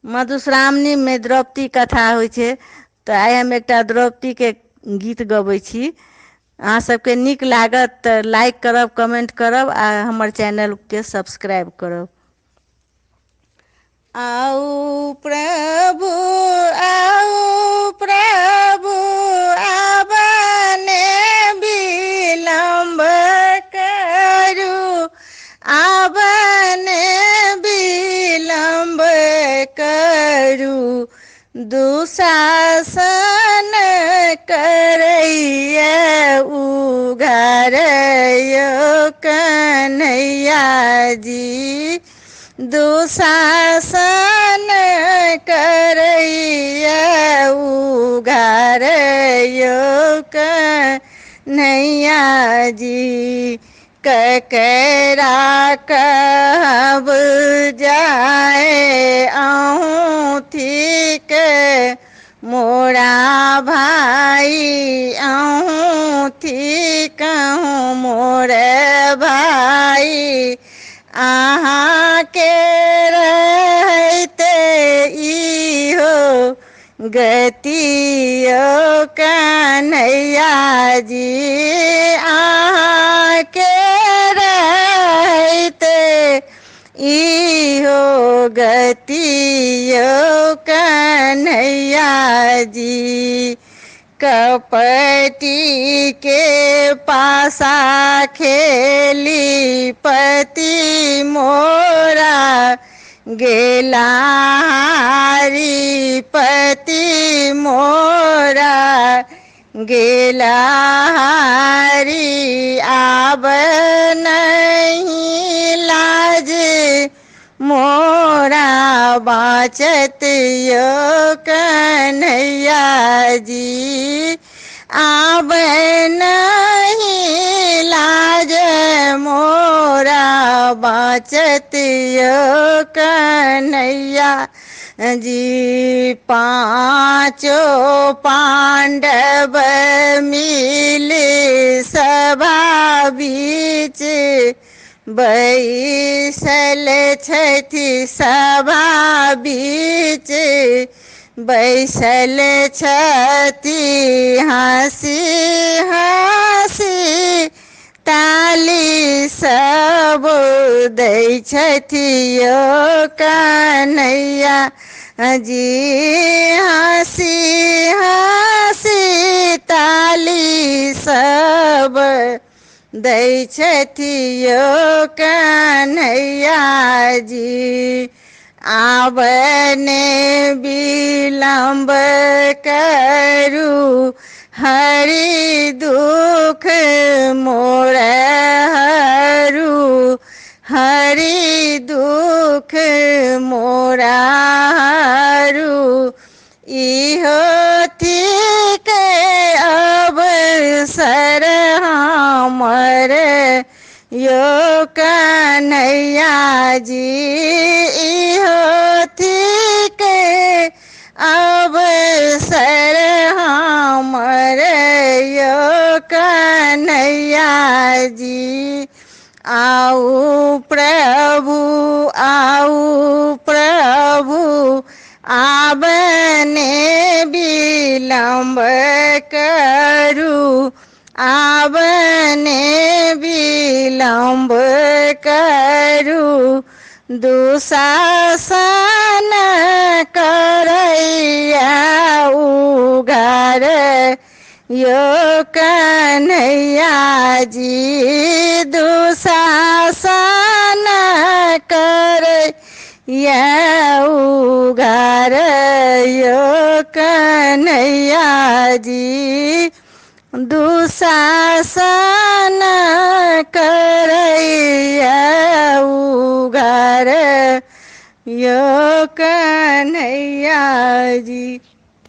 मधुश्रावणीमे द्रौपदी कथा होइ छै, तऽ आइ हम एकटा द्रौपदीके गीत गबै छी। अहाँसभके नीक लागत तऽ लाइक करब, कमेन्ट करब आ हमर चैनलके सब्सक्राइब करब। आउ प्रभु आउ प्रभु, आबने विलम्ब करू, आबने विलम्ब करू, दुशासन करैया उघारयो कन्हैया जी, दुशासन करैया उघारयो कन्हैया जी। ककरा कहब जाय अहूँ थिक मोरा भाई, अहूँ थिकहुँ मोर भाई, अहाँके रहते इहो गतियो कन्हैया जी, अहाँके रहते इहो गतियो कन्हैया जी। कपटी के पासा खेली पति मोरा गेला हारी, पति मोरा गेला हारी, आब नहीं लाज मोरा बाँचत यो कन्हैया जी, आब नहीं लाज मोरा बाँचत यो कन्हैया जी। पाँचो पांडव मिल सभा बीच बैसल छथि, सभा बीच बैसल छथि, हँसी हँसी ताली सब दै छथि यो कन्हैया जी, हँसी हँसी ताली सब दै छथि यो कन्हैया जी। आब ने विलम्ब करू हरि दुख मोर हरू, हरि दुख मोरा हरू, इहो थिक अवसर हमर यो कन्हैया जी, इहो थिक अवसर हमर यो कन्हैया जी। आउ प्रभु आउ प्रभु, आबने विलम्ब करू, आबने विलम्ब करू, दुशासन करैया उघार यो कन्हैया जी, दुशासन करैया उघार यो कन्हैया जी, दुशासन करैया उघार यो कन्हैया जी।